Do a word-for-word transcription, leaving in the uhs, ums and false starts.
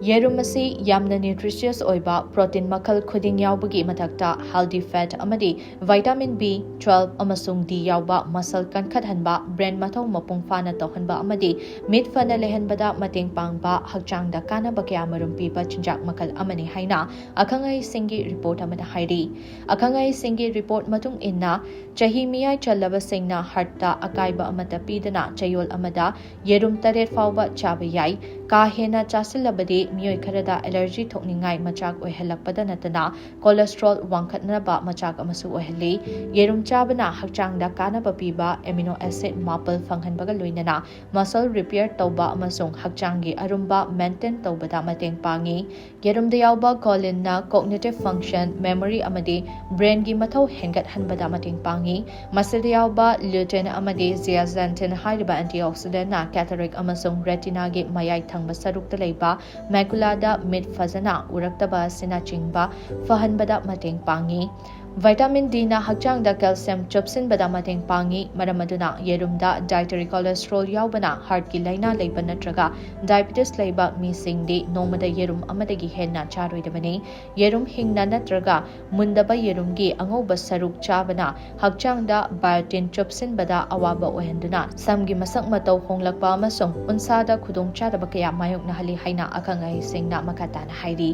ꯌꯦꯔꯨꯝ ꯑꯁꯤ ꯌꯥꯝꯅ nutritious ꯑꯣꯏꯕ protein ꯃꯈꯜ ꯈꯨꯗꯤꯡ ꯌꯥꯎꯕꯒꯤ ꯃꯊꯛꯇ healthy fat ꯑꯃꯗꯤ vitamin B twelve ꯑꯃꯁꯨꯡ D ꯌꯥꯎꯕ muscle ꯀꯟꯈꯠꯍꯟꯕ, brain ꯃꯊꯧ ꯃꯄꯨꯡ ꯐꯥꯅ ꯇꯧꯍꯟꯕ ꯑꯃꯗꯤ ꯃꯤꯠ ꯐꯅ ꯂꯩꯍꯟꯕꯗ ꯃꯇꯦꯡ ꯄꯥꯡꯕ, ꯍꯛꯆꯥꯡꯗ ꯀꯥꯟꯅꯕ ꯀꯌꯥꯃꯔꯨꯝ ꯄꯤꯕ ꯆꯤꯟꯖꯥꯛ ꯃꯈꯜ ꯑꯃꯅꯤ ꯍꯥꯏꯅ ꯑꯈꯪ ꯑꯍꯩꯁꯤꯡꯒꯤ report ꯑꯃꯗ ꯍꯥꯏꯔꯤ꯫ ꯑꯈꯪ ꯑꯍꯩꯁꯤꯡꯒꯤ report ꯃꯇꯨꯡ ꯏꯟꯅ, ꯆꯍꯤ ꯃꯤꯌꯥꯏ ꯆꯜꯂꯕꯁꯤꯡꯅ heartꯇ ꯑꯀꯥꯏꯕ ꯑꯃꯠꯇ ꯄꯤꯗꯅ ꯆꯌꯣꯜ ꯑꯃꯗ ꯌꯦꯔꯨꯝ ꯇꯔꯦꯠ ꯐꯥꯎꯕ ꯆꯥꯕ ꯌꯥꯏ꯫ ꯀꯥ ꯍꯦꯟꯅ ꯆꯥꯁꯤꯜꯂꯕꯗꯤ ꯃꯤꯑꯣꯏ ꯈꯔꯗ allergy ꯊꯣꯛꯅꯤꯡꯉꯥꯏ ꯃꯆꯥꯛ ꯑꯣꯏꯍꯜꯂꯛꯄꯗ ꯅꯠꯇꯅ cholesterol ꯋꯥꯡꯈꯠꯅꯕ ꯃꯆꯥꯛ ꯑꯃꯁꯨ ꯑꯣꯏꯍꯜꯂꯤ꯫ ꯌꯦꯔꯨꯝ ꯆꯥꯕꯅ ꯍꯛꯆꯥꯡꯗ ꯀꯥꯟꯅꯕ ꯄꯤꯕ amino acid ꯃꯥꯄꯜ ꯐꯪꯍꯟꯕꯒ ꯂꯣꯏꯅꯅ muscle repair ꯇꯧꯕ ꯑꯃꯁꯨꯡ ꯍꯛꯆꯥꯡꯒꯤ ꯑꯔꯨꯝꯕ maintain ꯇꯧꯕꯗ ꯃꯇꯦꯡ ꯄꯥꯡꯏ꯫ ꯌꯦꯔꯨꯝꯗ ꯌꯥꯎꯕ cholinꯅ cognitive function, memory ꯑꯃꯗꯤ brainꯒꯤ ꯃꯊꯧ ꯍꯦꯟꯒꯠꯍꯟꯕꯗ ꯃꯇꯦꯡ ꯄꯥꯡꯏ꯫ ꯃꯁꯤꯗ ꯌꯥꯎꯕ lutein ꯑꯃꯗꯤ zeaxanthin ꯍꯥꯏꯔꯤꯕ antioxidantꯅ cataract ꯑꯃꯁꯨꯡ retinaꯒꯤ ꯃꯌꯥꯏ ꯊꯪꯕ ꯁꯔꯨꯛꯇ ꯂꯩꯕ maculaꯗ ꯃꯤꯠ ꯐꯖꯅ ꯎꯔꯛꯇꯕ ꯑꯁꯤꯅꯆꯤꯡꯕ ꯐꯍꯟꯕꯗ ꯃꯇꯦꯡ ꯄꯥꯡꯏ꯫ Vitamin Dꯅ ꯍꯛꯆꯥꯡꯗ calcium ꯆꯨꯞꯁꯤꯟꯕꯗ ꯃꯇꯦꯡ ꯄꯥꯡꯏ, ꯃꯔꯝ ꯑꯗꯨꯅ ꯌꯦꯔꯨꯝꯗ dietary cholesterol ꯌꯥꯎꯕꯅ heartꯀꯤ ꯂꯥꯏꯅꯥ ꯂꯩꯕ ꯅꯠꯇ꯭ꯔꯒ diabetes ꯂꯩꯕ ꯃꯤꯁꯤꯡꯗꯤ ꯅꯣꯡꯃꯗ ꯌꯦꯔꯨꯝ ꯑꯃꯗꯒꯤ ꯍꯦꯟꯅ ꯆꯥꯔꯣꯏꯗꯕꯅꯤ꯫ ꯌꯦꯔꯨꯝ ꯍꯤꯡꯅ ꯅꯠꯇ꯭ꯔꯒ ꯃꯨꯟꯗꯕ ꯌꯦꯔꯨꯝꯒꯤ ꯑꯉꯧꯕ ꯁꯔꯨꯛ ꯆꯥꯕꯅ ꯍꯛꯆꯥꯡꯗ biotin ꯆꯨꯞꯁꯤꯟꯕꯗ ꯑꯋꯥꯕ ꯑꯣꯏꯍꯟꯗꯨꯅ ꯁꯝꯒꯤ ꯃꯁꯛ ꯃꯇꯧ ꯍꯣꯡꯂꯛꯄ ꯑꯃꯁꯨꯡ ꯎꯟꯁꯥꯗ ꯈꯨꯗꯣꯡꯆꯥꯗꯕ ꯀꯌꯥ ꯃꯥꯌꯣꯛꯅꯍꯜꯂꯤ ꯍꯥꯏꯅ ꯑꯈꯪ ꯑꯍꯩꯁꯤꯡꯅ ꯃꯈꯥ ꯇꯥꯅ ꯍꯥꯏꯔꯤ꯫